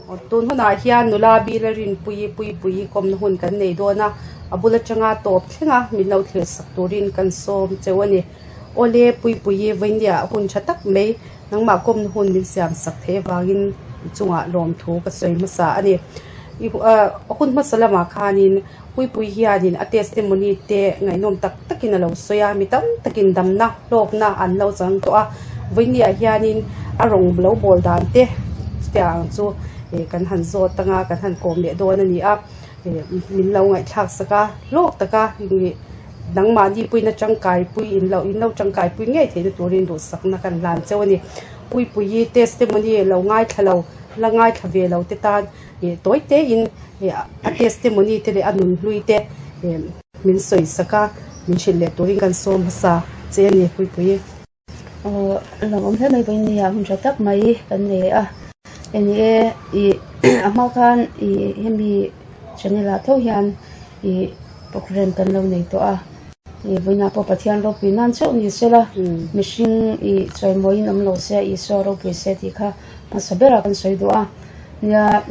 Tun hunah hian nula Bila Rinpuii Puipuii kawmna hun kan nei dawn a, a bul atanga tawp thlenga min lo thlir sak turin kan sawm cheu a ni. Awle Puipuii vawinia hun tha tak mai nangmah kawmna hun min siam sak theih avangin i chungah lawmthu ka sawi hmasa a ni. I hun hmasa lamah khanin Puipuii hianin a testimony te ngaihnawm tak takin a lo sawi a, mi tam takin damna hlawkna an lo chang tawh a, vawinia hianin a rawng lo bawl dan te chutiang ang chu kan han zawt anga kan han kawm leh dawn a ni a, min lo ngaihthlak sak a, hlawk taka nangmahni puina tangkai pui in lo in lo tangkai pui ngei theihna turin duhsakna kan hlan cheu a ni. Puipuii testimony lo ngaithla lo la ngaithla ve lo te tan. Ih tawi te in ih a testimony te leh a nunhlui te ih min sawi sak a min hrilh leh turin kan sawm hmasa che a ni Puipuii. Aw lawmawm hle mai vawiin nia hun tha tak mai kan nei leh a eng e ih a hma khan ih hemi channel ah tho hian ih programme kan lo nei tawh a ih vawiinah pawh Pathian ropui nan chauh ni sela mihring ih chawimawiin awm lo se Isua ropui se tih kha hmasa berah kan sawi duh a. Nia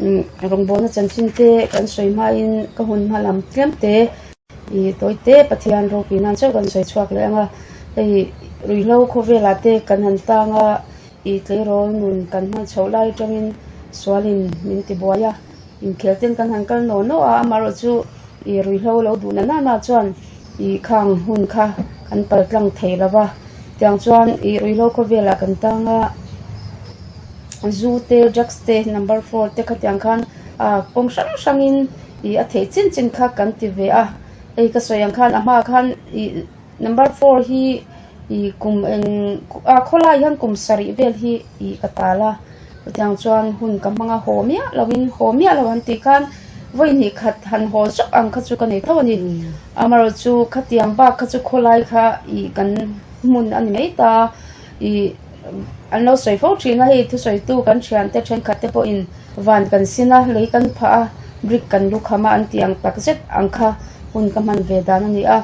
rawngbawlna chanchin te kan sawi hmain ka hun hma lam tlem te ih tawi te Pathian ropui nan chauh kan sawi chhuak leh ang a, hei ruihhlo khawvelah te kan han tang a, ih tleirawl nun kan hman chhoh lai atangin sualin min ti buai a, inkhel ten kan han kal naw naw a, amaherawhchu ih ruihhlo lo duh na nana chuan ih khang hun kha kan pal tlang thei lo va, tiang chuan ih ruihhlo khawvelah kan tang a. Zu te drugs te number four te khatiang khan ah kawng hrang hrangin ih a theih chin chin kha kan ti ve a hei ka sawi ang khan a hmaah khan ih number four hi ih kum eng ah khawlai hian kum sarih vel hi ih ka tal a chutiang chuan hun ka hmang a haw miah lovin haw miah lo an tih khan vawi hnih khat han haw zawk ang kha chu ka nei tho a ni amaherawhchu khatiang bak kha chu khawlai kha ih kan hmun a ni mai ta ih. An lo sawi fo thin a, hei thusawitu kan thiante thenkhat te pawhin van kan sin a, lei kan phah a, brick kan lu kham a an tih ang tak zet ang kha hun ka hman ve dan a ni a,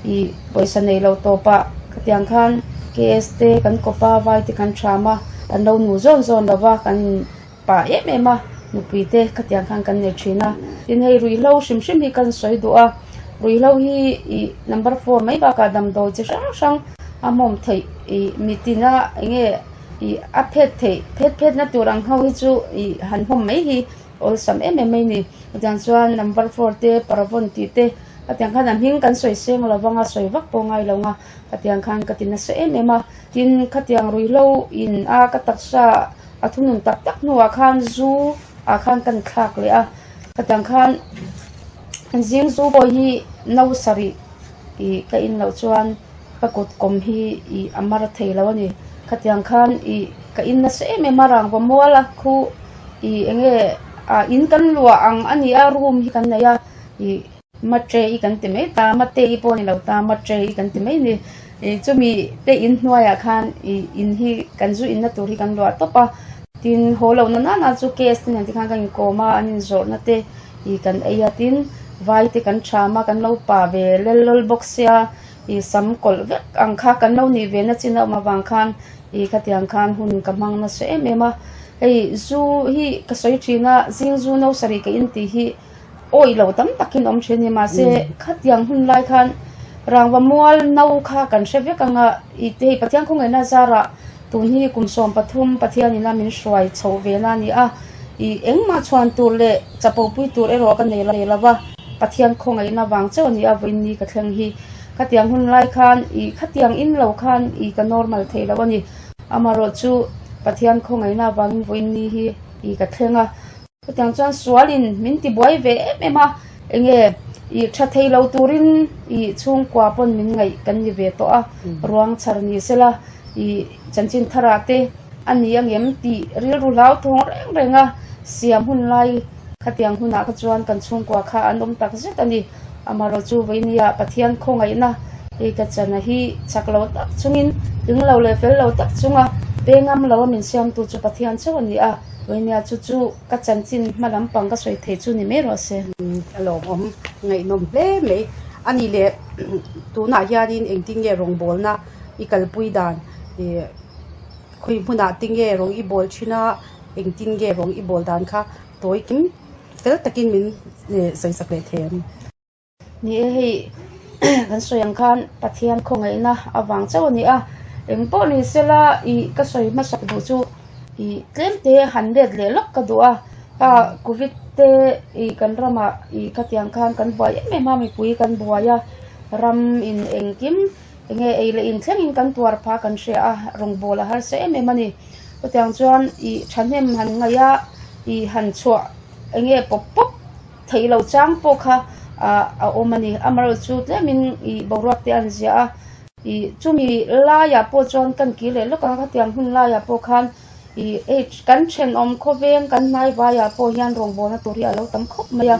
ih pawisa nei lo tawpah khatiang khan KS te kan kawp a, vai te kan tham a, kan lo nu zawn zawn lo va, kan in pah em em a, nupui te khatiang khan kan nei thin a, tin hei ruihhlo hrim hrim hi kan sawi duh a, ruihhlo hi ih number four mai bakah damdawi chi hrang hrang a hmawm theih ih mitina eng nge ih a phet theih phet phet na tur ang ho hi chu ih han hmawm mai hi awlsam em em mai a ni chutiang chuan number four te paravawn tih te khatiang khan a hming kan sawi seng lo vang a sawi vak pawh ngai lo ang a khatiang khan ka ti nasa em em a tin khatiang ruihhlo in a ka taksa a thunun tak tak hnuah khan zu ah khan kan thlak leh a khatiang khan zing zu pawh hi no sarih ih ka in loh chuan ka kut kawm hi ih a mar thei lo a ni khatiang khan ih ka in nasa em em a rangva mual a khu ih eng nge ah in kan luah ang a ni a room hi kan nei a ih mate i kan ti mai ta mate i pawh a ni lo ta mate i kan ti mai a ni ih chumi te in hnuaiah khan ih in hi kan zu inna tur hi kan luah tawp a tin haw loh na nana chu case te nen te khan kan inkawm a an inzawrhna te. Ih kan ei a tin vai te kan tham a kan lo pa ve lel lawl bawk sia ih sam kawlh vek ang kha kan lo nih ve na chin a awm avang khan ih khatiang khan hun ka hmang nasa em em a hei zu hi ka sawi thin a zing zu no sarih ka in tih hi awih lo tam takin awm thin a ni mahse khatiang hun lai khan rangva mual no kha kan hre vek ang a ih hei Pathian khawngaihna zarah tun hi kum 13 Pathian ina min hruai chhoh ve na a ni a. Ih engmah chhuan tur leh chapo pui tur erawh ka nei lo va, Pathian khawngaihna vang chauh a ni a, vawiin ni ka thleng hi. Khatiang hun lai khan ih khatiang in lo khan ih ka normal thei lo a ni. Amaherawh chu Pathian khawngaihna avangin vawiin ni hi ih ka thleng a. Khatiang chuan sualin min ti buai ve em em a, enge ih tha thei lo turin ih chhungkua pawn min ngaih kan ni ve tawh a, ruang chhar ni sela ih chanchin tharah te, A ni angem tih rilru hlauthawng reng reng a, siam hun lai khatiang hunah kha chuan kan chhungkua kha an awm tak zet a ni. Amaherawh chu vawinia Pathian khawngaihna hei ka chana hi chak lo tak chungin tling lo leh fel lo tak chunga pengam lo a min siamtu chu Pathian chauh a ni a, vawinia chu chu ka chanchin hma lampang ka sawi thei chu ni mai rawh se. A lawmawm ngaihnawm hle mai. A nih leh tunah hianin engtin nge rawngbawlna i kalpui dan ih. Khawi hmunah te nge rawng i bawl thin a, engtin nge rawng i bawl dan kha Tawi kim fel takin min sawisak leh thei ang. Ni e, hei kan sawi ang khan Pathian khawngaihna avang chauh a ni a, eng pawh ni sela ih ka sawi hmasak duh chu ih tlem te han let leh lawk ka duh a, a covid te ih kan ramah ih khatiang khan kan buai em em a mipui kan buai a, ram in engkim eng nge ei leh in thlengin kan tuar phah kan hria a, rawngbâwl a harsa em em a ni. Chutiang chuan ih thahnem han ngaih a ih han chhuah eng nge pawp pawp theih loh chang pawh kha ah a awm a ni. Amaherawhchu tlemin ih boruak te an ziah a, ih chumi laiah pawh chuan kan kir leh lawk ang a, khatiang hun laiah pawh khan ih hei kan thenawm khawveng kan hnai vaiah pawh hian rawngbawlna tur hi a lo tam khawp mai a,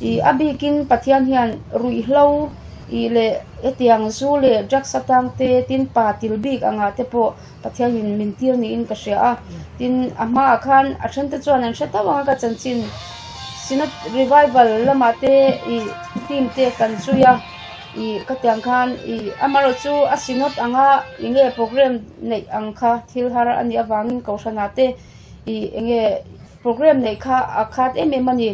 ih a bikin Pathian hian ruihhlo ih leh hetiang zu leh drugs atang te tin pa til bik angah te pawh Pathianin min tir niin ka hria a, tin a hmaah khan a thente chuan an hre tauh ang a ka chanchin Synod Revival lamah te ih team te kan zui a, ih ka tiang khan ih amaherawh chu a Synod anga eng nge program neih ang kha thil har a nih avangin Kohhranah te ih eng nge program neih kha a khat em em a ni.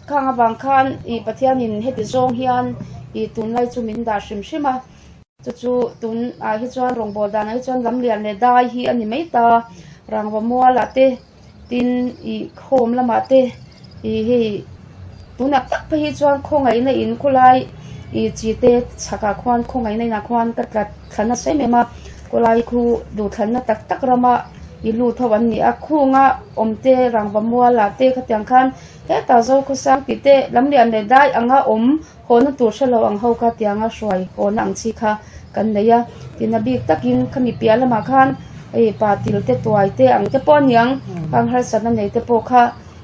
Khang avang khan ih Pathianin heti zawng hian ih tunlai chu min dah hrim hrim a. Chu chu tun ah hi chuan rawngbâwl danah hi chuan lam lian leh dai hi a ni mai ta. Rangva mualah te tin ih khawm lamah te ih hei tunah tak phei hi chuan khawngaihna in khawlai ih chi te chhakah khuan khawngaihna inah khuan ka tla thla nasa em em a khawlai khu duhthlanna tak tak rama ih lut ho an ni a khunga awm te rangva mualah te khatiang khan hetah zo khawsang tih te lam lian leh dai anga awm. Hawna tur hre lo ang ho kha tianga hruai hawna ang chi kha kan nei a, tina bik takin khami piah lamah khan hei pa til te tuai te ang te pawh a niang khang harsatna nei te pawh kha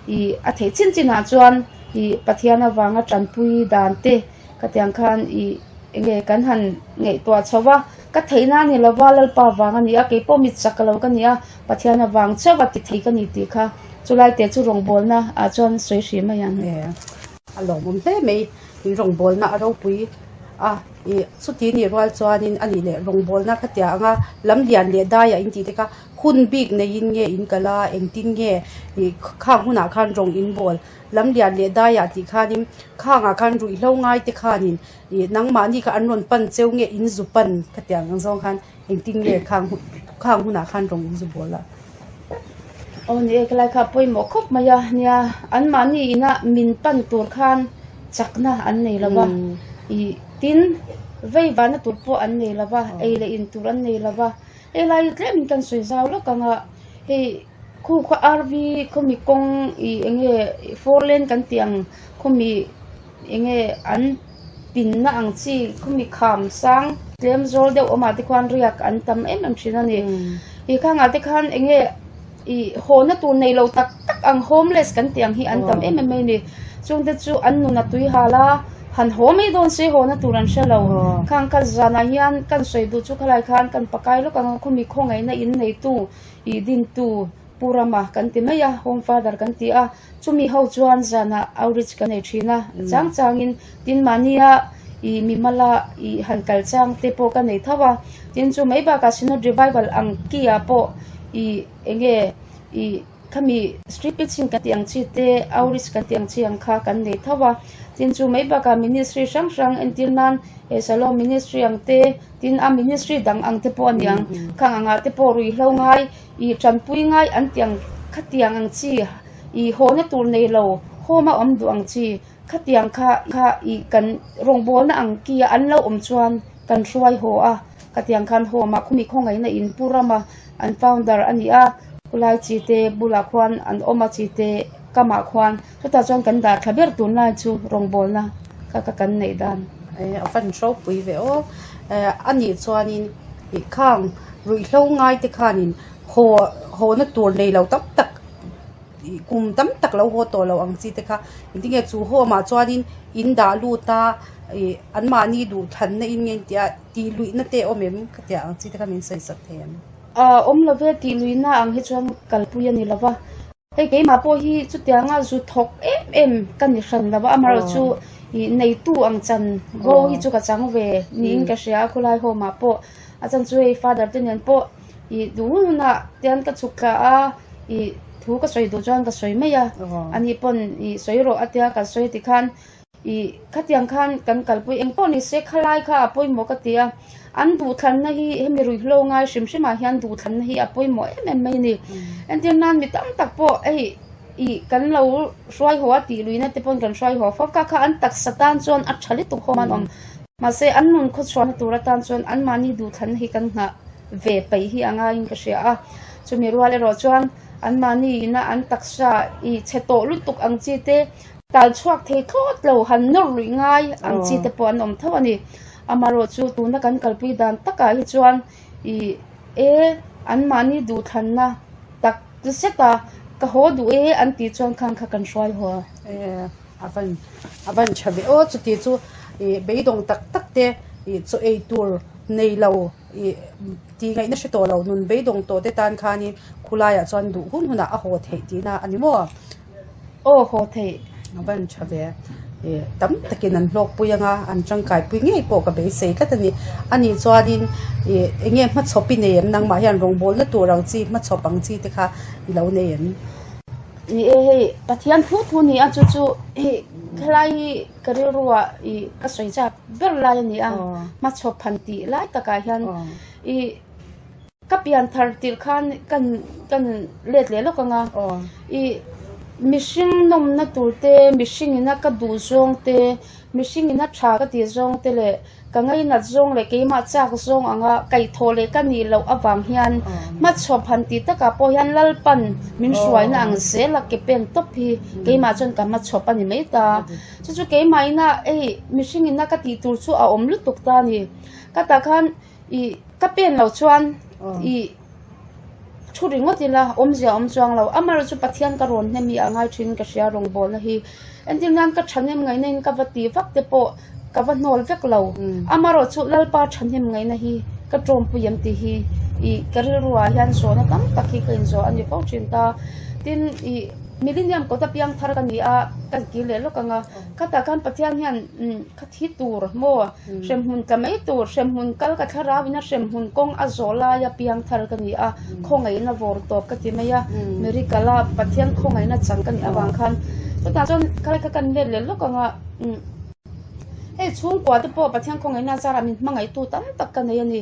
ih a theih chin chinah chuan ih Pathian avanga tanpui dan te khatiang khan ih enge kan han ngaihtuah chho va, ka theihna a ni lova Lalpa vang a ni a keipawh mit chak lo ka ni a Pathian avang chauh a ti thei ka ni tih kha chulai te chu rawngbawlna ah chuan sawi hrih mai ang. A lawmawm hle mai, in rawngbawlna a ropui a, ih chuti nih rual chuanin a nih leh rawngbawlna kha tia anga lam lian leh daiah in tih te kha hun bik neiin nge in kal a, engtin nge ih khang hunah khan rawng in bawl lam lian leh daiah tih khanin khangah khan ruihhlo ngai te khanin ih nangmahni kha an rawn pan cheu nge in zu pan kha tiang ang zawng khan engtin nge khang khang hunah khan rawng in zu bawl a. Aw ni e, helai kha pawimawh khawp mai a, nia anmahni ina min pan tur khan chakna an nei lo va, ih tin vei vahna tur pawh an nei lo va, ei leh in tur an nei lo va, helai hi tlem in kan sawi zau lawk ang a, hei khu khaw RV khawmi kawng ih eng nge four lane kan tih ang khawmi eng nge an pinna ang chi khawmi kham sang tlem zawl deuh awmah te khuan riak an tam em em thin a ni. Ih khangah te khan eng nge ih hawna tur nei lo tak tak ang homeless kan tih ang hi an tam em em mai a ni. Chungte chu an nun a tui hal a, han haw mai dawn se hawna tur an hre lo. Khang kal zanah hian kan sawi duh chu khalai khan kan pakai lawk ang a, khawmi khawngaihna in neitu ih dintu Pu Rama kan ti mai a, home father kan ti a. Chumi ho chuan zanah outreach ka nei thin a, chang changin tin mahnia ih mimala ih han kal chang te pawh ka nei tho a, tin chu mai bakah Synod Revival ang ki ah pawh ih eng nge ih khami street preaching kan tih ang chi te outreach kan tih ang chi ang kha kan nei tho a, tin chu mai bakah ministry hrang hrang entir nan eh Shalom ministry ang te tin a ministry dang ang te pawh a ni ang, khang angah te pawh ruihhlo ngai Ih tanpui ngai an ti ang khatiang ang chi ih hawna tur nei lo home a awm duh ang chi khatiang kha kha ih kan rawngbawlna ang ki a an lo awm chuan kan hruai haw a khatiang khan home ah khumi khawngaihna in pu rama an founder a ni a khulai chi te bulah khuan an awm a chi te kamah khuan chutah chuan kan dah thla ber tunlai chu rawngbawlna kha kha kan neih dan. A fan ropui ve aw a nih chuanin ih khang ruihhlo ngai te khanin haw hawna tur nei lo tam tak ih kum tam tak lo haw tawh lo ang chi te kha engtinge chu home ah chuanin in dah lut a ih anmahni duhthlanna in nge tia tih luihna te a awm em ka tia ang chi te kha min sawi sak thei ang. Aw awm lo ve tih luihna ang hi chuan kalpui a ni lo va. Hei keimah pawh hi chutianga zu thawk em em ka ni hran lo va, amaherawhchu ih neitu ang chan ro hi chu ka chang ve niin ka hria a, khawlai home ah pawh a chan chu hei father te nen pawh ih duh hun hunah tian ka chhuk thla a ih. Thu ka sawi duh chuan ka sawi mai a, ani pawn i sawi rawh a tia kan sawi tikhan i khatiang khan kan kalpui eng pawh ni se khalai kha a pawimawh ka ti a, an duhthlanna hi hemi ruihhlo ngai hrim hrim ah hian duhthlanna hi a pawimawh em em mai a ni. Entir nan mi tam tak pawh hei i kan lo hruai haw a tih luihna te pawn kan hruai haw fo kha kha an taksa tan chuan a tha lutuk hawm an awm mahse an nun khawchhuahna tur atan chuan anmahni duhthlanna hi kan nghah ve paih hi a ngaiin ka hria a. Chumi rual erawh chuan anmahni ina an taksa i chhe tawh lutuk ang chi te, tal chhuak thei thlawt lo han nawr luih ngai ang chi te pawh an awm tho a ni. Amaherawh chu tuna kan kalpui dan takah hi chuan i e anmahni duhthlanna tak zet a ka haw duh e an tih chuan khan kha kan hruai haw. E a van a van tha ve aw chuti chu i beidawng tak tak te i chaw ei tur nei lo I tih ngaihna hre tawh lo, nun beidawng tawh te tan khanin khulaiah chuan duh hun hunah a haw theih tihna a ni maw? Aw haw theih. A van tha ve. I tam takin an hlawkpui anga an tangkaipui ngei pawh ka beisei tlat a ni. A nih chuanin i eng nge hmachhawp i nei em? Nangmah hian rawngbawlna tur ang chi, hmachhawp ang chi te kha i lo nei em? Ni e hei, Pathian thu thu ni a chu chu hei khalai hi Ka rilruah i ka sawi chak ber lai a ni a, hmachhawp han tih lai takah hian i ka pian thar tirh khan kan kan let leh lawk ang a, i mihring nawmna tur te, mihring ina ka duh zawng te, mihring ina tha ka tih zawng te leh ka ngainat zawng leh keimah chak zawng anga kaihthawh leh ka nih loh avang hian hmachhawp han tih takah pawh hian Lalpan min hruaina ang zel a ke pen tawp hi keimah chuan ka hmachhawp a ni mai ta. Chu chu keimah ina hei mihring ina ka tih tur chu a awm lutuk ta a ni. Ka tah khan ih ka pen loh chuan ih thu ringawt ila awmzia a awm chuang lo. Amaherawhchu chu Pathian ka rawn hnem hi a ngai thin ka hria rawngbawlna hi. Entir nan ka thahnem ngaihna in ka va ti vak te pawh ka va hnawl vek lo. Amaherawhchu chu Lalpa thahnem ngaihna hi ka tawmpui em tih hi ih ka rilruah hian zawhna tam tak hi ka inzawh a ni fo thin ta. Tin ih Millennium kawt a piang thar ka ni a, ka kir leh lawk ang a. Khatah khan Pathian hian ka thi tur maw, hremhmun tla mai tur, hremhmun kal ka thlarau ina hremhmun kawng a zawh laia piang thar ka ni a, khawngaihna vawr tawp ka ti mai a, Miracle a Pathian khawngaihna chang ka nih avang khan chutah chuan khalai kha kan let leh lawk ang a, hei chhungkua te pawh Pathian khawngaihna zarah min hmangaihtu tam tak ka nei a ni.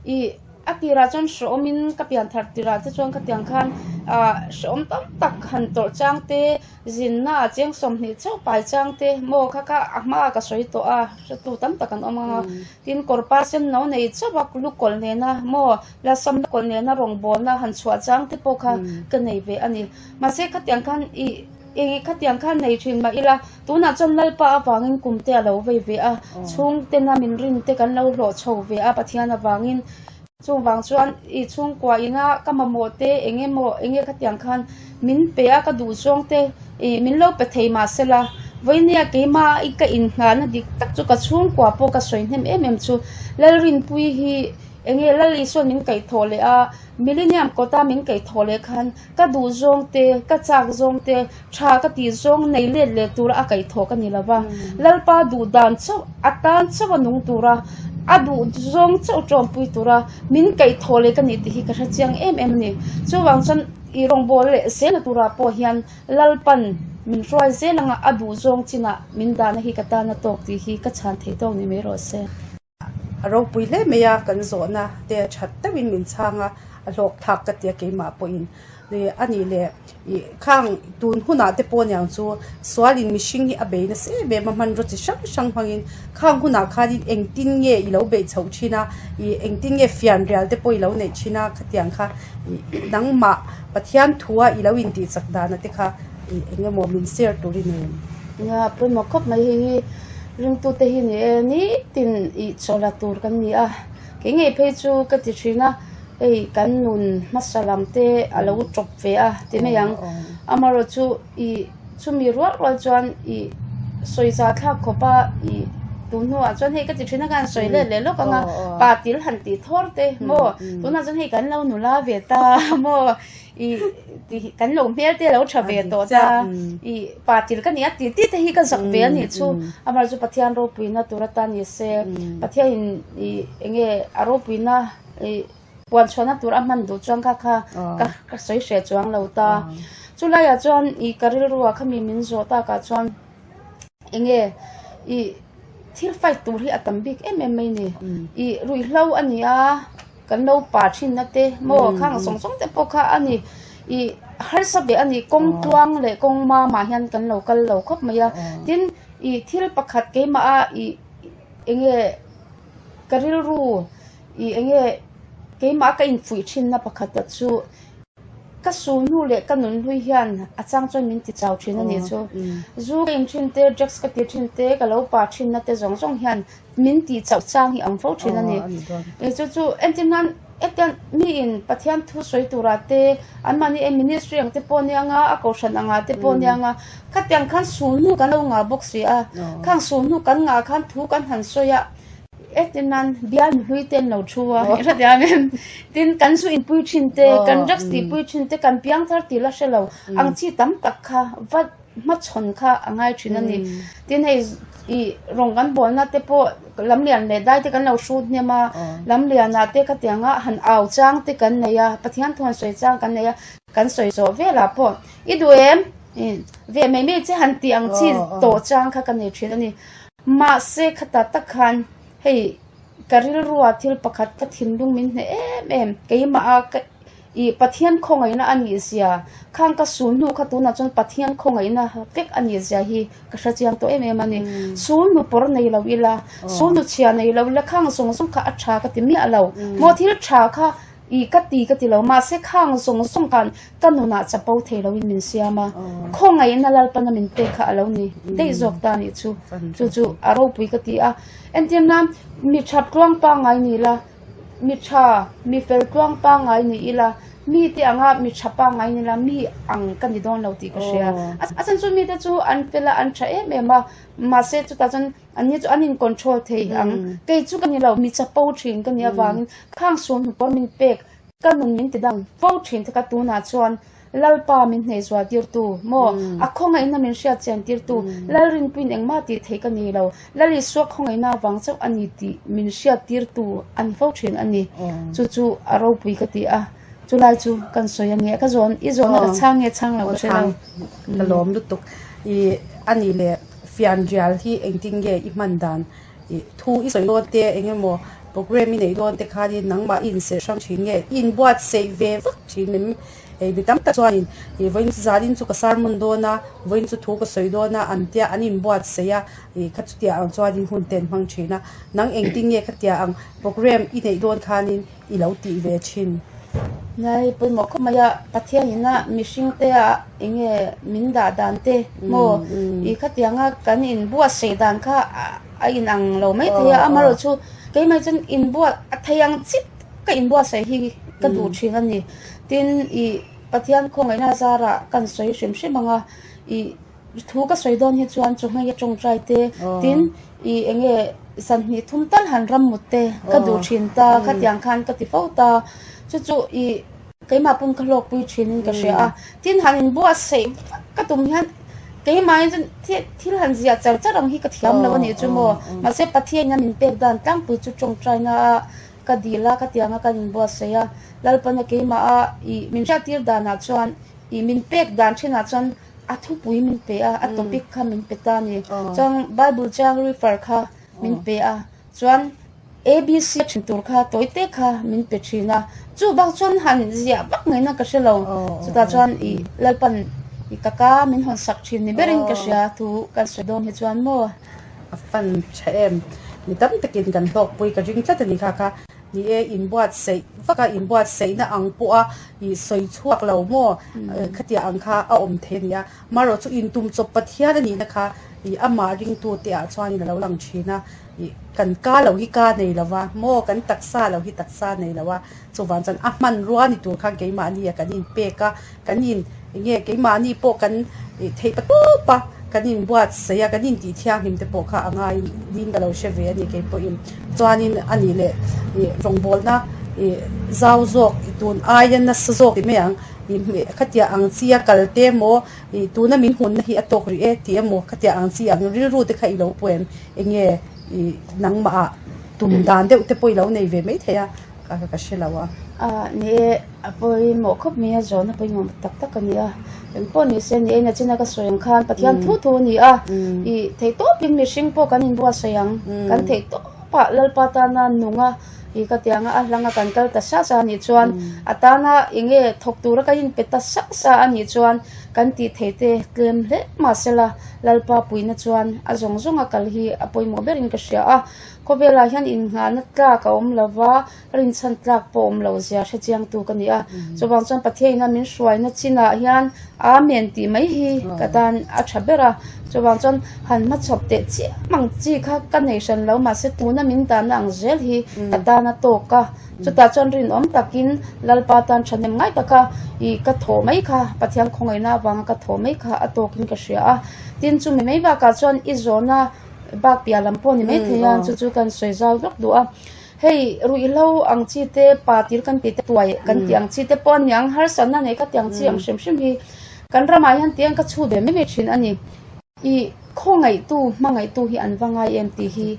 Ih. A tirah chuan hrehawmin ka pian thar tirah te chuan khatiang khan ah hrehawm tam tak han tawrh chang te zinna ah cheng 20 chauh pai chang te maw kha kha a hmaah ka sawi tawh a hretu tam tak an awm ang a tin kawr pa sen no nei chauh a lu kawlh nena maw la sam kawlh nena rawngbawlna han chhuah chang te pawh kha ka nei ve a ni mahse khatiang khan ih eng khatiang khan nei thin mah ila tunah chuan Lalpa avangin kum te a lo vei ve a chhungtena min rin te kan lo hlawh chho ve a Pathian avangin chuvang chuan ih chhungkua ina ka mamawh te eng emaw eng nge khatiang khan min pe a ka duh zawng te ih min lo pe thei mah sela vawinia keimah ka inngahna dik tak chu ka chhungkua pawh ka sawi hnem em em chu Lalrinpuii hi eng nge Lal Isuan min kaihthawh leh a Millennium kawta min kaihthawh leh khan Ka duh zawng te, ka chak zawng te, tha ka tih zawng nei let leh tura a kaihthawh ka ni lo va. Lalpa duh dan chauh, a tan chauh a nung tura, a duh zawng chauh tawmpui tura min kaihthawh leh ka nih tih hi ka hre chiang em em a ni. Chuvang chuan i rawngbâwl leh zelna turah pawh hian Lalpan min hruai zel anga a duh zawng chinah min dahna hi ka tan a tawk tih hi ka chhan thei tawk ni mai rawh se. A ropui hle mai a, kan zawhna te a that deuhin min chhang a, a hlawk thlak ka ti a keimah pawhin. A nih leh ih khang tun hunah te pawh aniang chu sualin mihring hi a bei nasa em em a hmanraw chi hrang hrang hmangin khang hunah khanin engtin nge i lo beih chhoh thin a, ih engtin nge fianrial te pawh i lo neih thin a khatiang kha ih nangmah Pathian thua i lo intihchak dana te kha ih eng emaw min share turin em? Nia pawimawh khawp mai hei hi. Ringtute hi ni e, nitin ih chawla tur kan ni a, kei ngei phei chu ka ti thin a, hei kan nun hmasa lam te a lo tawp ve a ti mai ang. Amaherawh chu ih chumi rual rual chuan ih sawi za thlak khawp a ih tun hnuah chuan hei ka ti thin a khan sawi let leh lawk ang a, pa til han tih thawr te maw tunah chuan hei kan lo nula ve ta maw. I ti kan lo hmel te lo tha ve tawh ta i pa til ka ni a ti ti te hi ka zak ve a nih chu amah chu Pathian ropuina tur atan ni se Pathian in i enge a ropuina i puan chhuahna tur a hman duh chuan kha kha ka ka sawi hreh chuang lo ta. Chulaiah chuan ih ka rilru ah khami min zawh takah chuan enge ih thil fight tur hi a tam bik em em mai ni. Ih ruihhlo a ni a, kan lo pa thinna te maw khang zawng zawng te pawh kha a ni. Ih harsa ve a ni kawng tluang leh kawng mamah hian kan lo kal lo khawp mai a. Tin ih thil pakhat keimah a ih enge ka rilru ih enge keimah ka infuih thinna pakhat ah chu ka sulhnu leh ka nunhlui hian a chang chuan min ti chau thin a nih chu. Zu ka in thin te, drugs ka ti thin te, ka lo pa thinna te zawng zawng hian min tih chauh chang hi ang fo thin a ni. Chu chu entir nan hetiang miin Pathian thu sawi turah te anmahni e ministry ang te pawh nia nga a kohhran angah te pawh nia nga khatiang khan sulhnu kan lo ngah bawk si a, khang sulhnu kan ngah khan thu kan han sawi a. Entir nan bial mihlui te an lo thu a, i hre thiam em? Tin, kan zu inpui thin te, kan drugs tihpui thin te, kan piangthar tih la hre lo ang chi tam tak kha va hmachhawn kha a ngai thin a ni. Tin, hei ih rawng kan bawlna te pawh lamlian leh dai te kan lo hrut hnem a, lamlianah te khatianga han au chang te kan nei a, Pathian thuan sawi chang kan nei a, kan sawi zawh velah pawh i duh em? Ve mai mai che han tih ang chi tawh chang kha ka nei thin a ni. Mahse khata tak khan hei ka rilrua thil pakhat ka thinlung min hneh em em keimah a ka ih Pathian khawngaihna a nih zia khang ka sulhnu kha tunah chuan Pathian khawngaihna vek a nih zia hi ka hre chiang tawh em em a ni. Sulhnu pawr nei lo ila sulhnu chhia nei lo ila khang zawng zawng kha a tha ka ti miah lo maw thil tha kha I ka ti ka ti lo, mahse khang zawng zawng khan ka nunah chapo thei loin min siam a, khawngaihna Lalpana min pek kha a lo ni daih zawk ta nih chu, chu chu a ropui ka ti a. Entir nan, mi tha tluang pangngai ni la, mi tha, mi fel tluang pangngai ni ila, mite anga mi tha pangngai ni la, mi ang ka ni dawn lo tih ka hria. A chhan chu mite chu an fel a, an tha em em a, mahse chutah chuan An ni chu an in control thei ang. Kei chu ka ni lo, mi chapo thin ka nih avangin khang suam hnu pawh min pek, ka nun min ti dang fo thin te kha tunah chuan Lalpa min hneihzuah tirtu maw, a khawngaihna min hriat chian tirtu, Lalrinpuiin engmah tih theih ka ni lo, Lal Isua khawngaihna avang chauh a ni tih min hriat tirtu a ni fo thin a ni. Chu chu a ropui ka ti a, chulai chu kan sawi a nia, ka zawn, i zawnna ka chhang nge chhang lo ka hre lo. Ka lawm lutuk i a nih leh. Fianrial hi engtin nge i hman dan? I thu i sawi dawn te eng emaw program i neih dawn te khanin nangmah i inserh hrang thin nge? I inbuatsaih ve vak thin em? Hei mi tam tak chuanin i vawiin chu zanin chu ka sermon dawn a, vawiin chu thu ka sawi dawn a an tia an inbuatsaih a, i kha chutiang ang chuanin hun te an hmang thin a. Nang engtin nge khatia ang program i neih dawn khanin i lo tih ve thin. Ngai pawimawh khawp mai a, Pathian ina mihring te ah enge min dah dan te maw i khatianga kan inbuatsaih dan kha a inang lo mai thei a, amaherawhchu keimah chuan inbuat a thei ang chip ka inbuatsaih hi ka duh thin a ni. Tin i Pathian khawngaihna zarah kan sawi hrim hrim ang a, i Thu ka sawi dawn hi chuan chu hmeichhe tawngtai te tin i enge sanhnih thum tal han ram mut te ka duh thin ta khatiang khan ka ti fo ta chu chu i keimah pawn ka hlawkpui thin in ka hria a tin han in buatsaih vak ka tum hian keimah hi chuan thil han ziah char char ang hi ka thiam lo a nih chu maw mahse Pathian in a min pek dan tlangpui chu tawngtai na a ka dil a khatiang a kan in buatsaih a Lalpana keimah a i min hriattir danah chuan i min pek dan thinah chuan. A thupui min pe a, a topic kha min pe ta a ni. Chuan Bible chang refer kha min pe a, chuan ABC a thin tur kha tawi te kha min pe thin a. Chu bak chuan han ziah vak ngaihna ka hre lo. Chutah chuan i Lalpan i ka ka min hawn sak thin ni berin ka hria thu kan sawi dawn hi chuan maw. A fan tha em? Mi tam takin kan hlawkpui ka ring tlat a ni kha kha. Ni e, inbuatsaih vak a, inbuatsaihna ang pawha i sawi chhuak lo maw? Khatiang ang kha a awm thei a ni a. Marawh chu intum chawp Pathian a nihna kha i amah ringtute ah chuanin a lo lang thin a. I kan ka lo hi ka nei lo va maw? Kan taksa lo hi taksa nei lo a. Chuvang chuan a hmanrua ni tur khan keimahni a kan inpek a, kan in enge keimahni pawh kan theih pa tawp a, kan inbuatsaih a, kan intih thianghlim te pawh kha a ngai niin ka lo hre ve a ni keipawhin. Chuanin a nih leh ih rawngbawlna ih zau zawk ih tun aia nasa zawk ti mai ang ih khatiang ang chi a kal te emaw ih tuna min hmunna hi a tawk rih e tih emaw khatiang ang chi ang rilru te kha i lo pawh em enge ih nangmah ah tum dan deuh te pawh i lo nei ve maithei a. Ka ka hre lo a. A ni e, a pawimawh khawp mai a, zawhna pawimawh tak tak a ni a. Engpawh ni se ni e, nachina ka sawi ang khan Pathian thu thu a ni a, ih theihtawpin mihring pawh kan inbuatsaih ang, kan theihtawpah Lalpa tana nung a, ih ka tiang a, a hlanga kan kal ta sa sa a nih chuan a tana eng nge thawk tura kan inpe ta sa sa a nih chuan kan tih theih te tlem hle mahsela Lalpa puihna chuan a zawng zawnga kal hi a pawimawh berin ka hria a. Khawvelah hian inngahna tlak a awm lova, rinchhan tlak pawh awm lo zia hre chiangtu ka ni a. Chuvang chuan Pathiain a min hruaina chinah hian Amen tih mai hi ka tan a tha ber a. Chuvang chuan han hmachhawp teh chiam ang chi kha ka nei hran lo mahse tuna min danna ang zel hi ka tan a tawk a. Chutah chuan rinawm takin Lalpa tan thahnem ngai taka ih ka thawh mai kha Pathian khawngaihna avanga ka thawh mai kha a tawkin ka hria a. Tin chumi mai bakah chuan i zawhna bak piah lam pawh ni mai thei a chu chu kan sawi zau vek duh a. Hei ruihhlo ang chi te pa tir kan tih te tuai kan tih ang chi te pawh a niang harsatna nei kha tiang chi ang hrim hrim hi kan ramah hian tiang ka chhut ve mai mai thin a ni. Ih khawngaihtu hmangaihtu hi an va ngai em tih hi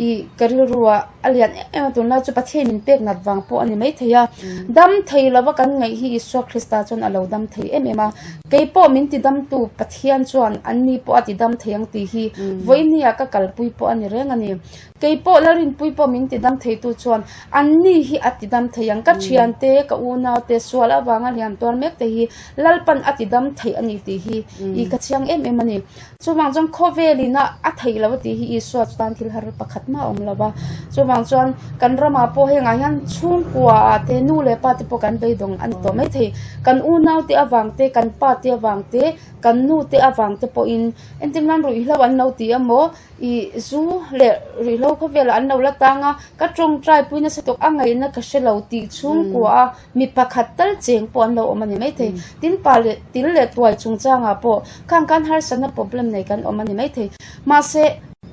ih ka rilruah a lian em em a tunlai chu Pathian min pek nat vang pawh a ni maithei a. Dam thei lova kan ngaih hi Isua Krista chuan a lo dam thei em em a. Kei pawh min ti damtu Pathian chuan anni pawh a ti dam thei ang tih hi vawinia ka kalpui pawh a ni reng a ni. Kei pawh Lalrinpui pawh min ti dam theitu chuan anni hi a ti dam thei ang. Ka thiante, ka unaute, sual avanga hliam tuar mek te hi Lalpan a ti dam theih a ni tih hi i ka chiang em em a ni. Chuvang chuan khawvelin a a theih lo a tih hi Isua chu tan thil har pakhat mah a awm lo va. Chuvang chuan kan ramah pawh hengah hian chhungkua ah te nu leh pa te pawh kan beidawng a ni tawh mai thei. Kan unaute avang te, kan pa te avang te, kan nu te avang te pawhin entir nan ruihhlo an lo ti emaw Ih zu leh rihlo khawvelah an lo la tang a, ka tawngtai pui nasa tawk a ngaihna ka hre lo tih chhungkua a mi pakhat tal cheng pawh an lo awm a ni maithei. Tin pa leh til leh tuai chungchangah pawh khang khan harsatna problem nei kan awm a ni maithei. Mahse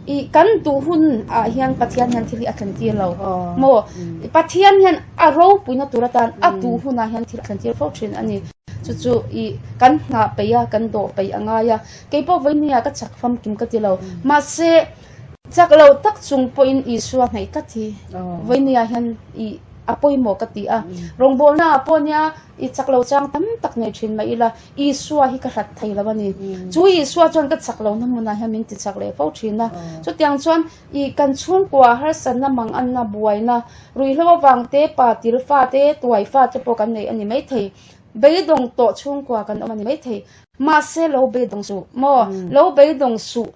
ih kan duh hun ah hian Pathian hian thil hi a thlen tir lo maw? Pathian hian a ropuina tur atan a duh hunah hian thil a thlen tir fo thin a ni. Chu chu ih kan nghah peih a, kan dawh peih a ngai a. Kei pawh vawinia ka chak famkim ka ti lo. Mahse, chak lo tak chung pawhin Isua hnaih tlat hi vawinia hian i a pawimawh ka ti a. Rawngbawlna ah pawh nia i chak lo chang tam tak nei thin mah ila Isua hi ka hlat thei lo a ni. Chu Isua chuan ka chak lohna hmunah hian min ti chak leh fo thin a. Chutiang chuan i kan chhungkua harsatna manganna buaina ruihhlo avang te, pa til fa te, tuai fa te pawh kan nei a ni maithei. Beidawng tawh chhungkua kan awm a ni maithei. Mahse lo beidawng suh maw? Lo beidawng suh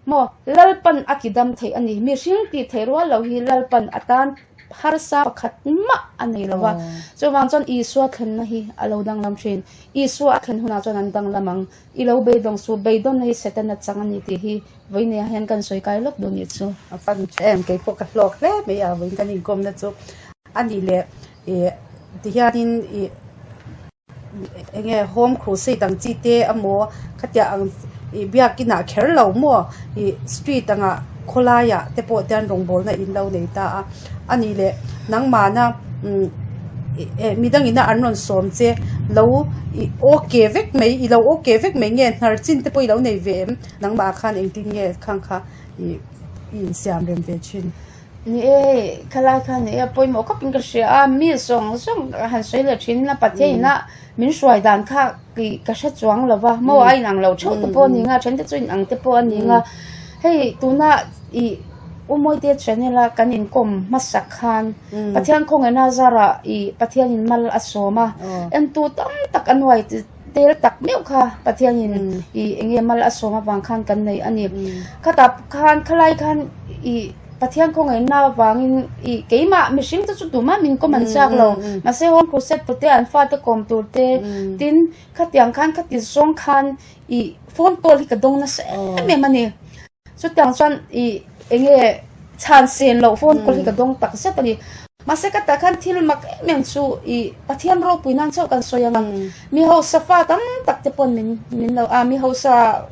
maw? Lalpan a ti dam theih a ni. Mihring tih theih rual lo hi Lalpan a tan harsa pakhat mah a nei lo va. Chuvang chuan Isua thlenna hi a lo danglam thin. Isua a thlen hunah chuan an danglam ang. I lo beidawng suh, beidawnna hi Setana chang a ni tih hi vawinia hian kan sawi kai lawk duh nih chu. A fan tha em, kei pawh ka hlawk hle mai a, vawiin kan inkawmna chu a nih leh ih tihianin ih. Enge home crusade ang chi te emaw khatiah ang ih biakinah kher lo maw ih street angah khawlaiah te pawh te an rawngbawlna in lo nei ta a a nih leh nangmahna umm eh midangina an rawn sawm che lo ih okay vek mai i lo okay vek mai nge hnar chin te pawh i lo nei ve em nangmah khan engtin nge khang kha ih i insiam rem ve thin. Ni e, hei khalai kha ni e, pawimawh khawpin ka hria a, mi zawng zawng han sawi leh thin ila Pathian ina min hruai dan kha kei ka hre chuang lo va, maw a inang lo theuh te pawh a ni nga, then te chu inang te pawh a ni nga, hei tuna ih U Mawite channel a kan inkawm hmasak khan Pathian khawngaihna zarah ih Pathianin mal a sawm a, entu tam tak a nuai tel tak meuh kha Pathianin ih eng nge mal a sawm avang khan kan nei a ni. Khatah khan khalai khan ih Pathian khawngaihna avangin ih keimah mihring te chu tumah min kawm an chak lo mahse home crusade tur te an fate kawm tur te tin khatiang khan khati zawng khan ih phone call hi ka dawng nasa em em a ni. Chutiang chuan ih eng nge chhan sen loh phone call hi ka dawng tak zet a ni. Mahse ka tah khan thil mak em em chu ih Pathian ropui nan chauh kan sawi ang a, mi hausa fa tam tak te pawn min min lo a, mi hausa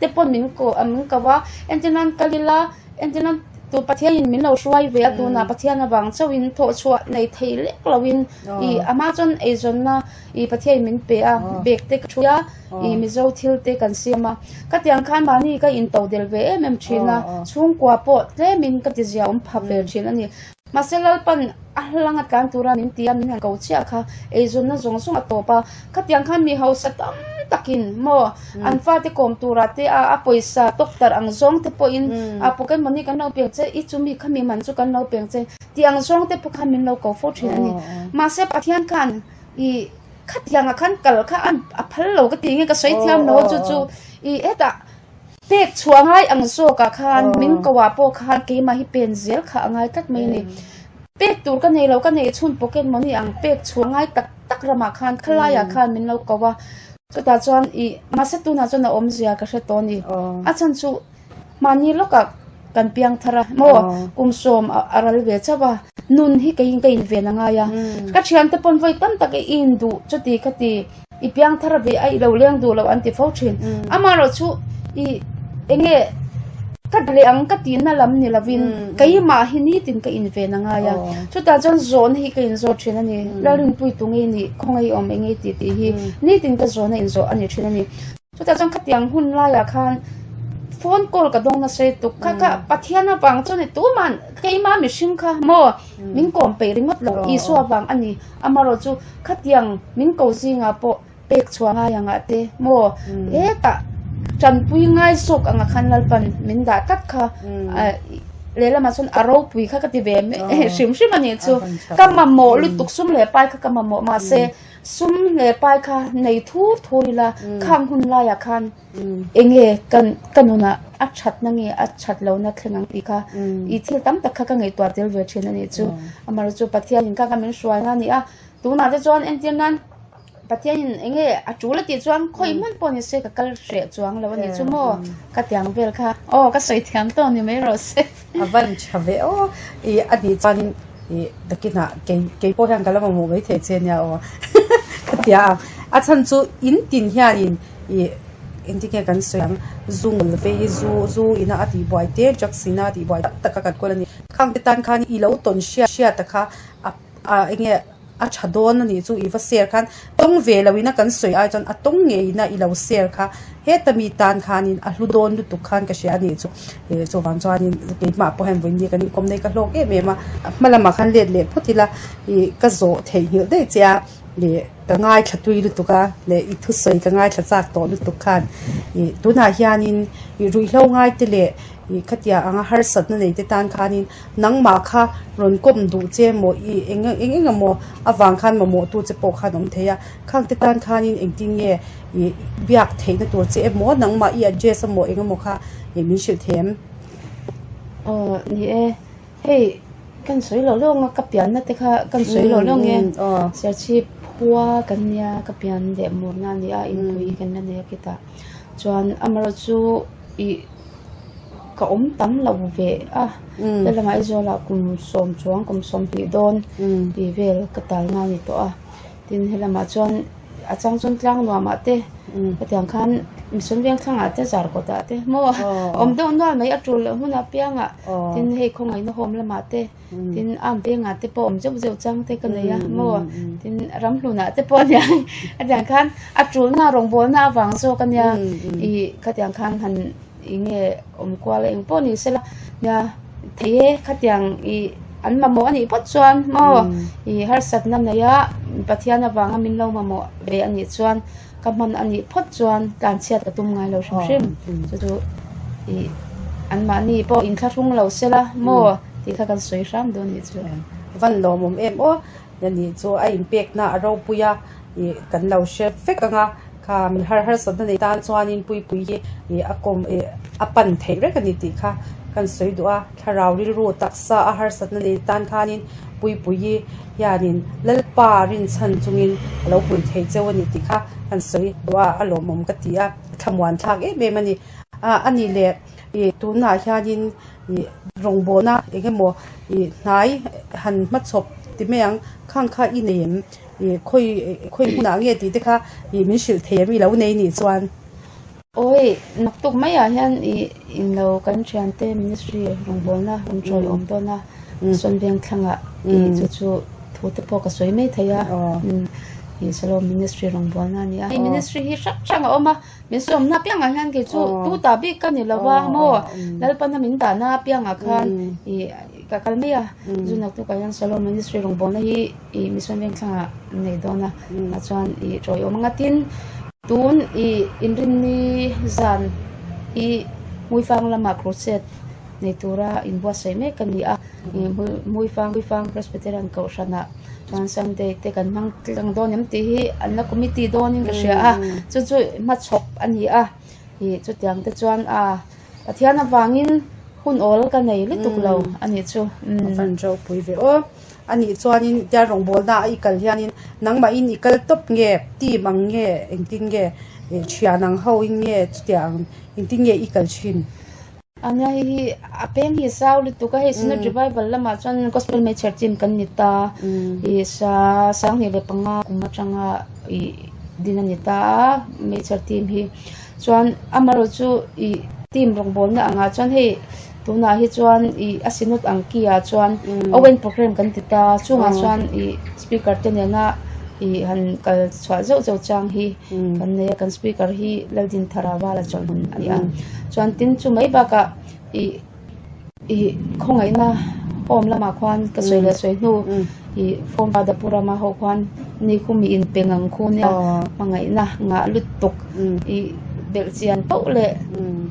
te pawn min ko min ko a, entir nan kal ila entir nan tu Pathian in min lo hruai ve a tunah Pathian avang chauhin thawhchhuah nei thei lek loin ih a hma chuan eizawnna ih Pathian in min pe a, bag te ka ṭhui a. Ih Mizo thil te kan siam a, ka tiang khan mahni ka in to del ve em em thin a, chhungkua pawh tlemin ka ti zia awm phap ve thin a ni. Mahse Lalpan a hlanga tlan tura min ti a, min han ko chiah kha eizawnna zawng zawng a tawp a. Khatiang khan mi hausa tam takin maw an fate kawm turah te a a pawisa tawktarh ang zawng te pawhin a pocket money kan lo peng che, i chumi khami man chu kan lo peng che tih ang zawng te pawh khan min lo ko fo thin a ni. Mahse Pathian khan i khatiangah khan kal kha a phal lo ka ti nge ka sawi thiam lo a chu chu i hetah pek chhuah ngai ang zawkah khan min ko ah pawh khan keimah hi pen zel kha a ngai tlat mai a ni. Pek tur ka nei lo ka neih chhun pocket money ang pek chhuah ngai tak tak ramah khan khalaiah khan min lo ko a chutah chuan ih mahse tunah chuan a awmzia ka hre tawh a ni. A chhan chu Mahni lawkah kan piang thar a maw kum sawm a ral ve chauh a, nun hi keiin ka inven a ngai a, ka thiante pawn vawi tam tak i induh chuti ka ti, i piang thar ve a i lo leng duh loh an ti fo thin. Amaherawh chu i enge ka leh ang ka tihna lam ni lovin keimah hi nitin ka inven a ngai a, chutah chuan zawhna hi ka inzawt thin a ni, Lalrinpui tu ngei nih khawngaih awm eng nge tih tih hi nitin ka zawhna inzawh a ni thin a ni. Chutah chuan khatiang hun laiah khan phone call ka dawng nasa tuk kha kha Pathian avang chuan ni tuman keima mihring kha maw min kawm peih ringawt lo Isua vang a ni amaherawh chu khatiang min ko zingah pawh pek chhuah ngai angah te maw hetah tanpui ngai zawk angah khan Lalpan min dah tlat kha lehlamah chuan a ropui kha ka ti ve hrim hrim a nih chu ka mamawh lutuk sum leh pai kha ka mamawh mahse Sum leh pai kha nei thur thur ila khang hun laiah khan enge kan ka nunah a thatna nge a that lohna thleng ang tih kha i thil tam tak kha ka ngaihtuah tel ve thin a nih chu. Amaherawhchu chu Pathianin kha kha min hruaina a ni a, tunah te chuan entir nan Pathianin enge a tul a tih chuan khawi hmun pawh ni se ka kal hreh chuang lo a nih chu maw ka tiang vel kha aw ka sawi thiam tawh ni mai rawh se. A van tha ve aw i a nih chuanin ih takinah kei kei pawh hian ka la mamawh mai thei che nia aw ka tia a a chhan chu in tin hianin ih engtin nge kan sawi ang zu ngul vei zu zu ina a tihbuai te drugs ina a tihbuai tak tak a kan kawl a ni khang te tan khan i lo tawn hriat hriat a kha a a enge a tha dawn a nih chu i va share khan tawng ve lo ina kan sawi ai chuan a tawng ngei ina i lo share kha heta mi tan khanin a hlu dawn lutuk khan ka hria a nih chu ih chuvang chuanin keimah pawh hian vawiin kan inkawm nei ka hlawk em em a hma lamah khan let leh phawt ila ih ka zawh theihnghilh daih che a ih ka ngaithla tui lutuk a leh i thusawi ka ngaithla chak tawh lutuk khan ih tunah hianin ih ruihhlo ngai te leh ih khatiang anga harsatna nei te tan khanin Nangmah kha rawn kawm duh che maw i eng eng eng emaw avang khan mamawh tu che pawh khan awm thei a, khang te tan khanin engtin nge i biak theihna tur che emaw nangmah i address emaw eng emaw kha i min hrilh thei em? Aw ni e, hei kan sawi loh lawng a ka pianna te kha kan sawi loh lawng e, Serchhip khua kan nia ka pian leh murna a ni a inpui kan la nei a khitah chuan amaherawhchu i. Ka awm tam lo ve a, helamah Aizawlah kum sawm chuang kum 20 dawn tih vel ka tal na a ni tawh a, tin helamah chuan a chang chuan tlang nuamah te hetiang khan mihring veng thlangah te zar kawtah te maw awm deuh nual mai a tul loh hmunah piangah tin hei khawngaihna hawm lamah te. Tin am vengah te pawh awm zeuh zeuh chang te ka nei a maw tin ramhlunah te pawh ania hetiang khan a tulna rawngbawlna avang zawk ania ih khatiang khan han eng nge awm kual a eng pawh ni sela nia thei e khatiang ih an mamawh anih phawt chuan maw ih harsatna nei a Pathian avanga min lo mamawh ve anih chuan Ka hman a nih phawt chuan tlanchhiat ka tum ngai lo hrim hrim. Chu chu ih anmahni pawh inthlahrung lo se la maw tih kha kan sawi hram dawn nih chu. Van lawmawm em aw nih chu a inpekna a ropui a ih kan lo hre vek ang a kha mi har harsatna nei tan chuanin puipui hi ih a kawm ih a pan theih reng a ni tih kha kan sawi duh a. Thlarau rilru taksa a harsatna nei tan khanin Puipuii hianin Lalpa rinchhan chungin a lo pui thei cheu a ni tih kha kan sawi duh a, a lawmawm ka ti a, thlamuan thlak em em a ni. A ni leh ih tunah hianin ih rawngbawlna eng emaw ih hnai han hmachhawp ti mai ang khang kha i nei em ih khawi khawi hmunah nge tih te kha ih min hrilh thei em i lo nei nih chuan. Awi, naktuk maiah hian ih inlo kan thiante ministry rawngbawlna rawn chawi awm dawn a, sawn veng thlangah ih chu chu thu te pawh ka sawi mai thei a. Ih Shalom Ministry rawngbawlna a ni a. Hei ministry hi hrang hrang a awm a, min sawmna apiangah hian kei chu tu ta bik ka ni lo a maw, Lalpana min dahna apiangah khan ih ka kal mai a, zu naktukah hian Shalom Ministry rawngbawlna hi ih Mission Vengthlangah an nei dawn a, tah chuan ih tawiawm anga tin tun ih inrinni zan hi Hmuifang lamah crusade nei tura inbuatsaih mek a ni a. Hmuifang Hmuifang Presbyterian Kohhranah chuan Sunday te kan hmang tlang dawn em tih hi an la committee dawnin ka hria a, chu chu hmachhawp a ni a, ih chutiang te chuan a Pathian avangin hun awl ka nei lutuk lo a nih chu. A van ropui ve aw. A nih chuanin tia rawngbawlna a i kal hianin nangmahin i kal tawp nge team ang nge engtin nge thian ang ho in nge chutiang engtin nge i kal thin? A nia hei hi a peng hi zau lutuk a, hei Synod Revival lamah chuan Gospel Major team kan ni ta, ih sa 2005 kum atanga ih din a ni ta a Major team hi, chuan amaherawh chu ih team rawngbawlna angah chuan hei tunah hi chuan ih a Synod ang ki ah chuan Owen program kan ti ta, chungah chuan ih speaker te nena ih han kal chhuah zeuh zeuh chang hi. Kan nei a, kan speaker hi Laldinthara vala chawlhmun a ni a. Chuan tin chu mai bakah ih ih khawngaihna home lamah khuan ka sawi leh sawi hnu ih form Vadapurama ho khuan ni khu mi inpe ngang khu nia hmangaihna ngah lutuk ih belh chian pauh leh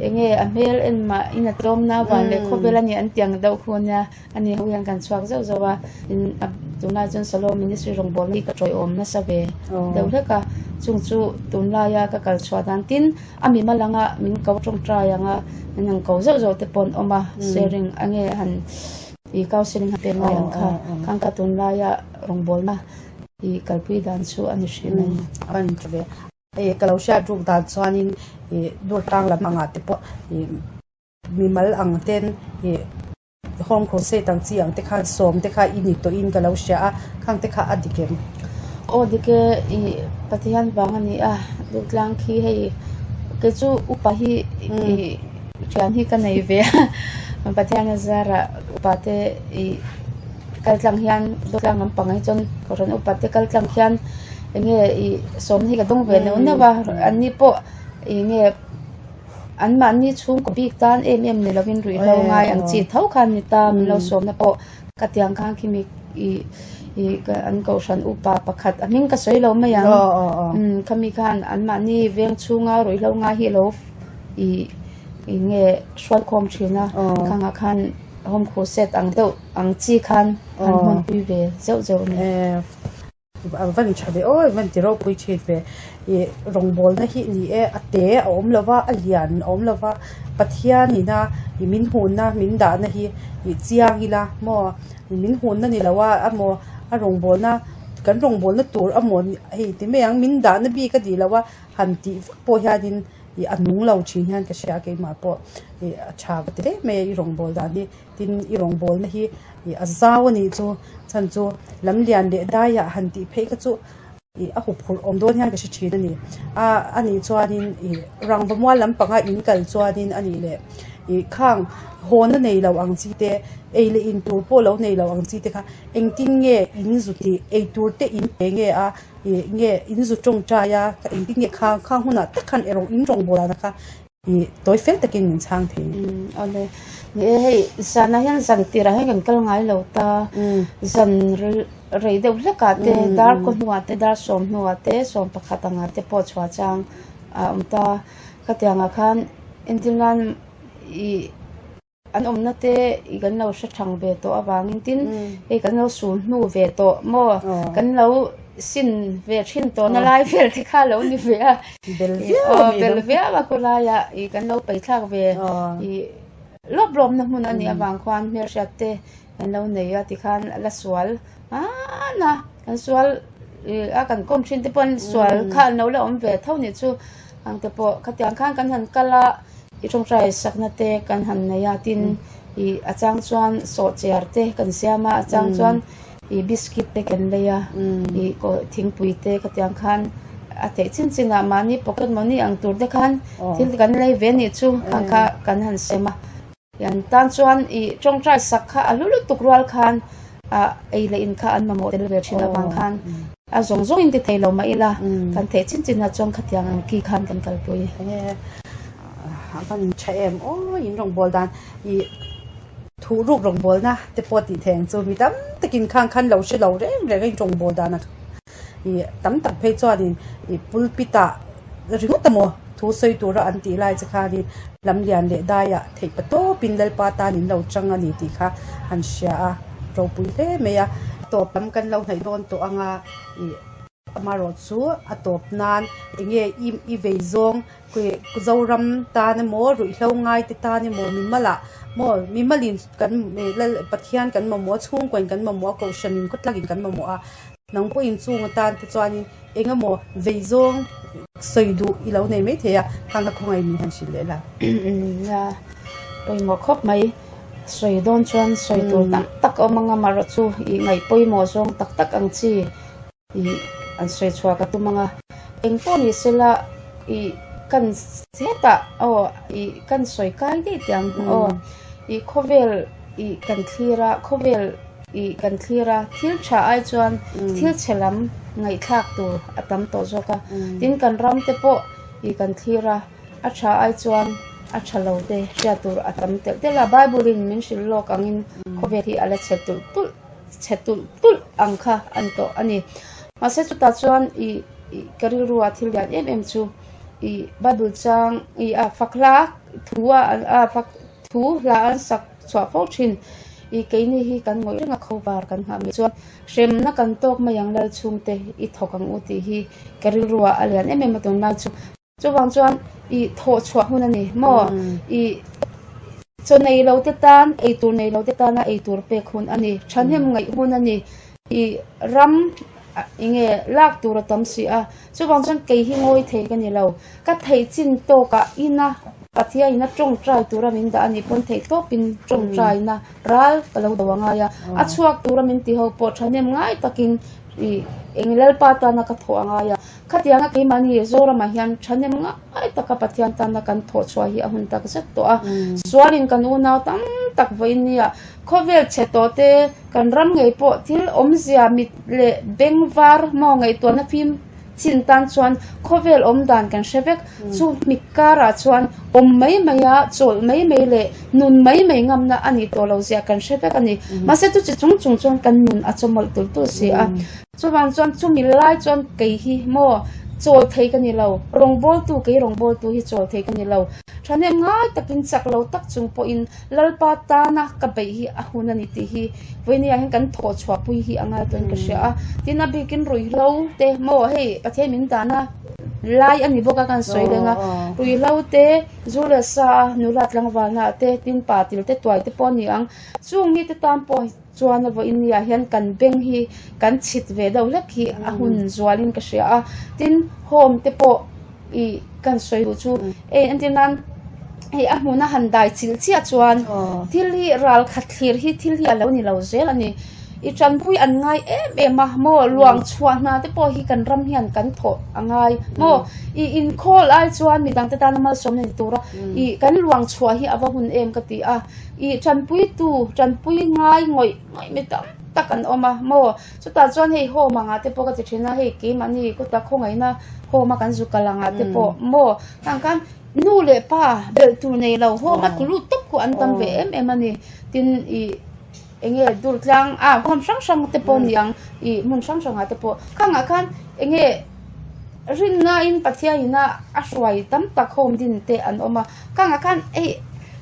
eng nge a hmel en mah in a tlawmna van leh khawvel a ni an tiang deuh khu nia a ni ho hian kan chhuak zauh zauh a tin a tunlai chuan Shalom Ministry rawngbawlna hi ka tawiawm nasa ve deuh hlek a chung chu tunlaia ka kal chhuah dan tin a mi mal anga min ko tawngtai anga min han ko zauh zauh te pawh an awm a sharing a nge han ih counselling han pek ngai ang kha khang kha tunlaia rawngbawlna ih kalpui dan chu a ni hrim a ni. A ni ve e ka lo hriat ruk dan chuanin ih Durtlang lam angah te pawh ih mimal ang ten ih Home crusade ang chi ang te khan sawm te kha i ni tawhin ka lo hria a, khang te kha a dik em? Aw dik e, i Pathian vang a ni a, Duhtlang khi hei kei chu upa hi i thian hi ka nei ve a, Pathian a zarah upa te i kal tlang hian Duhtlang lampang ah hi chuan Kohhran upa te kal tlang hian eng nge i sawmna hi ka dawng ve neuh neuh a, an ni pawh eng nge. Anmahni chhungkaw bik tan em em ni lovin ruihhlo ngai ang chi tho khan ni ta min lo sawmna pawh ka tiang khan khi mi ih ih an kohhran upa pakhat a hming ka sawi lo mai ang umm khami khan anmahni veng chhunga ruihhlo ngai hi alo ih ih nge hruaikhawm thin a khangah khan home crusade ang deuh ang chi khan an hmanpui ve zeuh zeuh a ni. A van tha ve aw, van ti ropui thin ve. Ih rawngbawlna hi ni e, a te a awm lo va, a lian a awm lo va, Pathianina ih min hunna min dahna hi ih chiang ila maw min hunna ni lo a emaw a rawngbawlna kan rawngbawlna tur emaw hei ti mai ang min dahna bik a nih loh a han tih vak pawh hianin ih a nung lo thin hian ka hria keimah pawh ih a tha ka ti hle mai a i rawngbâwl dan hi. Tin, i rawngbawlna hi ih a zau a nih chu, chhan chu lamlian leh daiah han tih phei kha chu ih a huphurh awm dawn hian ka hre thin a ni. A a nih chuanin ih rangva mual lampanga in kal chuanin a nih leh ih khang hawna nei lo ang chi te, ei leh in tur pawh lo nei lo ang chi te kha engtin nge in zu tih, ei tur te in pe nge a, ih nge in zu tawngtai a, engtin nge khang khang hunah tak khan erawh in rawngbawlna kha Ih tawi fel takin min chhang thei. Umm awle. Ni e hei zanah hian zan tirah hian kan kal ngai lo ta. Zan rei deuh hlekah te dar kaw hnuah te dar sawm hnuah te sawm pakhat angah te pawh chhuah chang a awm ta. Khatiangah khan entir nan ih An awmna te i kan lo hre thang ve tawh avangin tin hei kan lo sul hnu ve tawh maw kan lo sin ve thin tawh na lai vel te kha lo ni ve a aw bel viau a khawlaia i kan lo paithlak ve i lawp lawp na hmun a nih avang khuan hmelhriat te kan lo nei a tikhan a la sual hman a kan sual a kan kawm thin te pawh an sual kha an lo la awm ve tho nih chu ang te pawh khatiang khan kan han kal a. I tawngtai sakna te kan han nei a, tin ih a chang chuan sawhchiar te kan siam a, a chang chuan ih biscuit te kan lei a, ih thingpui te khatiang khan a theih chin chin ah mahni pocket money ang tur te khan thil kan lei ve anih chu khang kha kan han sem a. An tan chuan ih tawngtai sak kha a hlu lutuk rual khan ah ei leh in kha an mamawh tel ve thin avang khan. A zawng zawng in ti thei lo mah ila, kan theih chin chin ah chuan khatiang ang ki khan kan kalpui. Enge a van tha em aw in rawngbâwl dan i thuhruk rawngbâwlna te pawh tih theih ang chu mi tam takin khang khan lo hre lo reng reng a in rawngbâwl dan a i tam tak phei chuanin i pulpit ah ringawt emaw thu sawi tura an tih lai che khanin lamlian leh daiah theih pa tawpin Lalpa tan in lo chang a ni tih kha an hria a ropui hle mai a. Tawp lam kan lo hnaih dawn tawh anga ih amaherawh chu a tawp nan enge i i vei zawng Zoram tan emaw ruihhlo ngai te tan emaw mimalah maw mimalin kan lal Pathian kan mamawh a chhungkaw in kan mamawh a kohhran in khawtlak in kan mamawh a nang pawhin chung atan te chuanin Eng emaw vei zawng sawi duh i lo nei mai thei a, khang kha khawngaih min han hrilh leh la. Nia, pawimawh khawp mai. Sawi dawn chuan sawi tur tak tak a awm ang a, amaherawh chu i ngaih pawimawh zawng tak tak ang chi i an sawi chhuah ka tum ang a. Eng pawh ni sela i kan hetah aw i kan sawi kai daih teh ang aw i khawvel i kan thlir a khawvel. Ih kan thlir a, thil tha ai chuan thil chhe lam ngaihthlak tur a tam tawh zawk a, tin kan ram te pawh ih kan thlir a, a tha ai chuan a tha lo te hriat tur a tam telh telh a, Bible in min hrilh lawk angin khawvel hi a la chhe tulh tulh chhe tulh tulh ang kha a ni tawh a ni. Mahse chutah chuan ih ih ka rilru ah thil lian em em chu ih Bible chang ih a fak hla thu a a fak thu hla an sak chhuah fo thin. I keini hi kan ngawih reng a kho var kan nghah mai chuan hremna kan tawk mai ang lal chhungte i thawk ang u tih hi ka rilru ah a lian em em a tunlai chu. Chuvang chuan i thawh chhuah hun a ni maw? I chaw nei lo te tan eitur nei lo te tana eitur pek hun a ni, thahnem ngaih hun a ni. I ram enge lak tur a tam si a, chuvang chuan kei hi ngawi thei ka ni lo. Ka theih chin tawkah ina Pathiain a tawngtai tura min dah a nih pawn theih tawpin tawngtaina ral ka lo do a ngai a, a chhuak tura min ti ho pawh thahnem ngai takin ih eng Lalpa tana ka thawh a ngai a, khatianga keimahni Zoramah hian thahnem ngai taka Pathian tana kan thawh chhuah hi a hun tak zet tawh a, sualin kan unau tam tak vawiin nia khawvel chhe tawh te kan ram ngei pawh thil awmzia mit leh beng var maw ngaihtuahna fim Chin tan chuan khawvel awm dan kan hre vek. Chu hmik karah chuan awm mai mai a, chawlh mai mai leh nun mai mai ngamna a nih tawh lo zia kan hre vek a ni. Mahse chu chi chung chung chuan kan nun a chawmawlh tulh tulh si a. Chuvang chuan chumi lai chuan kei hi maw chawl thei ka ni lo, rawngbawltu kei rawngbawltu hi chawl thei ka ni lo. Thahnem ngai takin chak lo tak chung pawhin Lalpa tana ka beih hi a hun a ni tih hi vawinia hian kan thawh chhuahpui hi a ngai tawhin ka hria a. Tin a bikin ruihhlo te maw hei Pathian min dahna lai a ni bawk a kan sawi reng a. Ruihhlo te zu leh sa a nula tlangvalna ah te tin pa til te tuai te pawh a ni ang. Chung mite tan pawh chuan a vawinia hian kan beng hi kan chhit ve deuh hlek hi a hun zualin ka hria a. Tin home te pawh ih kan sawi duh chu hei entir nan hei a hmuna han dai chilh chiah chuan thil hi ral khat thlir hi thil hi a lo ni lo zel a ni i tanpui an ngai em em a maw luang chhuah hna te pawh hi kan ram hian kan thawh a ngai maw ih inkhawl ai chuan midang te tana malsawmna ni tura ih kan luang chhuah hi a va hun em ka ti a ih tanpui tu tanpui ngai ngawih ngawih mi tam tak an awm a maw. Chutah chuan hei home angah te pawh ka ti thin a, hei keimahni kawta khawngaihna home a kan zu kal angah te pawh maw tah khan nu leh pa belh tur nei lo home a tlu lut tawp khu an tam ve em em a ni. Tin ih eng nge Durtlang ah home hrang hrang te pawh a ni ang ih hmun hrang hrangah te pawh khangah khan eng nge rinnain Pathianin a a hruai tam tak home din te an awm a, khangah khan hei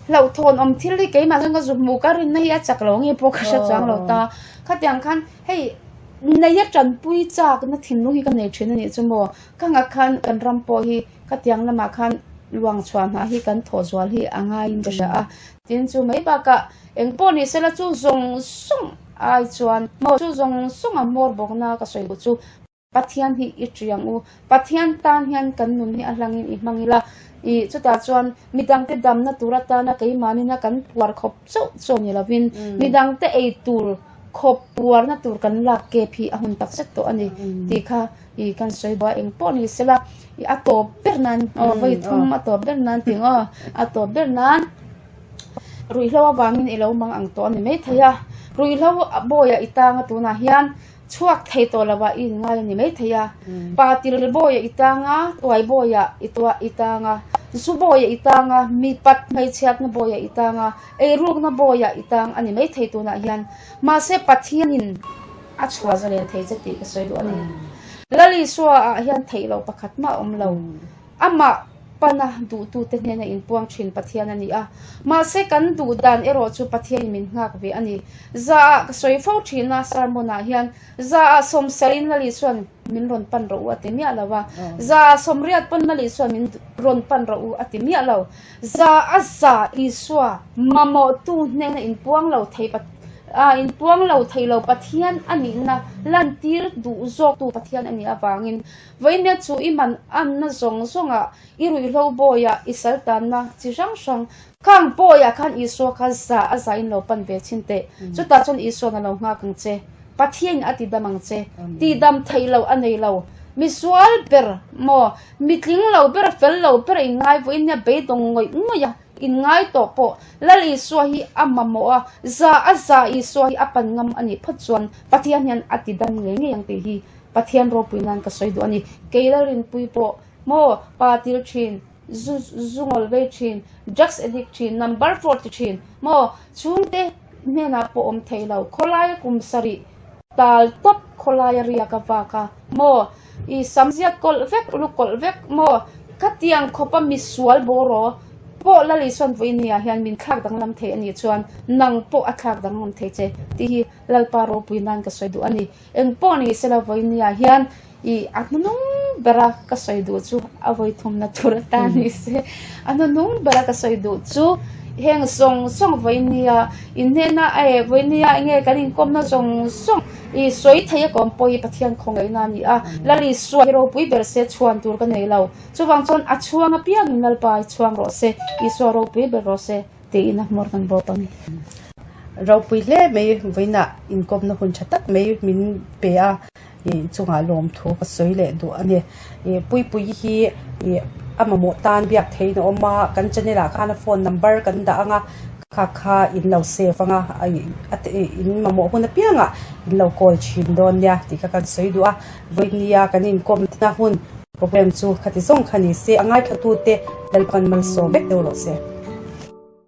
hlauhthawn awm thil hi keimah chuan ka zu hmuh ka rinna hi a chak lo nge pawh ka hre chuang lo ta. Khatiang khan hei neia tanpui chakna thinlung hi ka nei thin a nih chu maw? Ka nghak khan kan ram pawh hi khatiang lamah khan luang chhuah hnah hi kan thawh zual hi a ngaiin ka hria a. Tin chu mai bakah eng pawh ni sela chu zawng zawng ai chuan maw chu zawng zawng a hmawr bawkna ka sawi duh chu Pathian hi i ṭiang u. Pathian tan hian kan nun hi a hlangin i hmang ila. I chutah chuan midangte damna tur atana keimahnin a kan puar khawp chauh chauh ni lovin midangte ei tur khawp puarna tur kan lak kep hi a hun tak zet tawh a ni tih kha i kan sawi buai eng pawh ni sela i a tawp ber nan aw vawi thum a tawp ber nan tih ang aw a tawp ber nan ruihhlo avangin i lo mang ang tawh a ni maithei a. Ruihhlo bawiah i tang a tunah hian. Chhuak thei tawh lo ah i inngai a ni maithei a. Pa til bawi ah i tang a, tuai bawi ah i tuah i tang a, zu bawi ah i tang a, mipat hmeichhiatna bawi ah i tang a, eirukna bawi ah i tang a ni maithei tunah hian. Mahse Pathianin a chhuah zalen thei che tih ka sawi duh a ni. Lal Isua ah hian theih loh pakhat mah a awm lo. Amah pana duhtute hnena inpuang thin Pathian a ni a. Mahse kan duh dan erawh chu Pathianin min nghak ve a ni. Zaah ka sawi fo thin a, sermon-ah hian zaah sawmsarin Lali chuan min rawn pan rawh u a ti miah lo a. Zaah sawmriat pawn Lali chuan min rawn pan rawh u a ti miah lo. Za a za Isua mamawhtu hnena inpuang lo thei a inpuang lo thei lo Pathian a nihna lantir duh zawktu Pathian a nih avangin Vawinia chu i man anna zawng zawngah i ruihhlo bawiah i sal tanna chi hrang hrang khang bawiah khan Isua kha za a za in lo pan ve chhin teh. Chutah chuan Isua'n a lo nghak ang che. Pathianin a tidam ang che. Tidam theih loh a nei lo. Misual ber maw, mitling lo ber, fel lo ber inngai vawinia beidawng ngawih ngawih a inngai tawh pawh Lal Isua hi a mamawh a, za a za Isua hi a pan ngam a nih phawt chuan Pathian hian a tidam ngei ngei ang tih hi Pathian ropui nan ka sawi duh a ni. Kei Lalrinpui pawh maw pa til thin, zu zu ngawl vei thin, drugs addict thin, number fraud ti thin maw chhungte hnenah pawh awm thei lo. Khawlaia kum sarih tal tawp khawlaia riak a vak a maw i sam ziat kawlh vek lu kawlh vek maw khatiang khawpa misual bawraw pawh Laliswan vawinia hian min thlak danglam thei a nih chuan nang pawh a thlak danglam thei che tih hi Lalpa ropui nan ka sawi duh a ni. Eng pawh ni sela vawinia hian i a hnunung bera ka sawi duh chu a vawi thumna tur atan ni se. A hnunung bera ka sawi duh chu heng zawng zawng vawinia inhnena e vawinia enge kan inkawmna zawng zawng i sawi thei a kawm pawh hi Pathian khawngaihna a ni a. Lal Isua hi ropui ber se chhuan tur ka nei lo. Chuvang chuan a chhuang apiangin Lalpa i chhuang rawh se, Isua ropui ber rawh se. Tiin a hmawr kan bawp ang. Ropui hle mai vawiinah inkawmna hun tha tak mai min pe a, ih chungah lawmthu ka sawi leh duh a ni. Ih Puipuii hi ih a mamawh tan biak theihin a awm a, kan channel ah khan a phone number kan dah ang a, kha kha in lo save ang a, ih in mamawh hun apiangah in lo call thin dawn nia tih kha kan sawi duh a. Vawinia kan inkawmna hun program chu khati zawng kha ni se, a ngaithlatute Lalpan malsawm vek deuh rawh se.